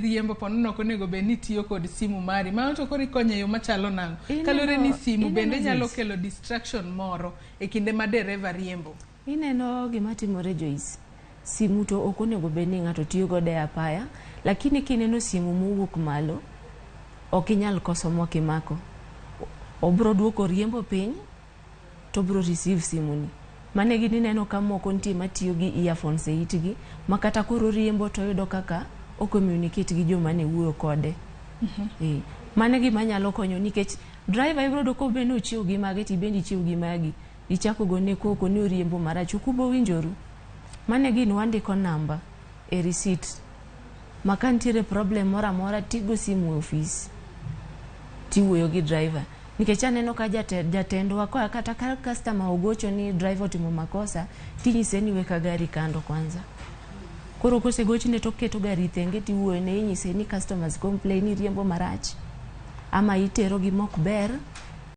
iriembo ponono ok onego bed ni itiyo kod simu mari. Mano to koro ikonyo e yo machalo nang'o? Kaluwore ni simu bende Ineno nyalo Joyce? kelo distraction moro e kinde ma dereva riembo. Ineno gima timore, Joyce. Simu to ok onego bed ni ng'ato tiyo godo e apaya, lakini kineno simu mowuok malo, ok inyal koso mokimako. Obro duoko riembo piny to obro receive simu ni. Mane gin ineno ka moko nitie matiyo gi earphones e itgi, ma kata koro riembo to oyudo kaka o communicate gi joma ne wuoyo kode. Eh, mano e gima nyalo konyo, nikech driver ibro yudo ka be nochiew gi mage to ibende ichiew gi magi. Ichako gone koko ni oriembo marach, ok ubo winjoru. Mano e gin wandiko namba e receipt ma ka nitiere problem moro amora tigo simu e ofis tiwuoyo gi driver, nikech aneno ka jatendwa koa kata ka customer ogocho ni driver otimo makosa, tinyise ni weka gari kando kwanza. Koro kosegochne to oketo gari thenge, tiwuoyo ne, inyise ni customers complain ni riembo marach ama itero gi mok ber.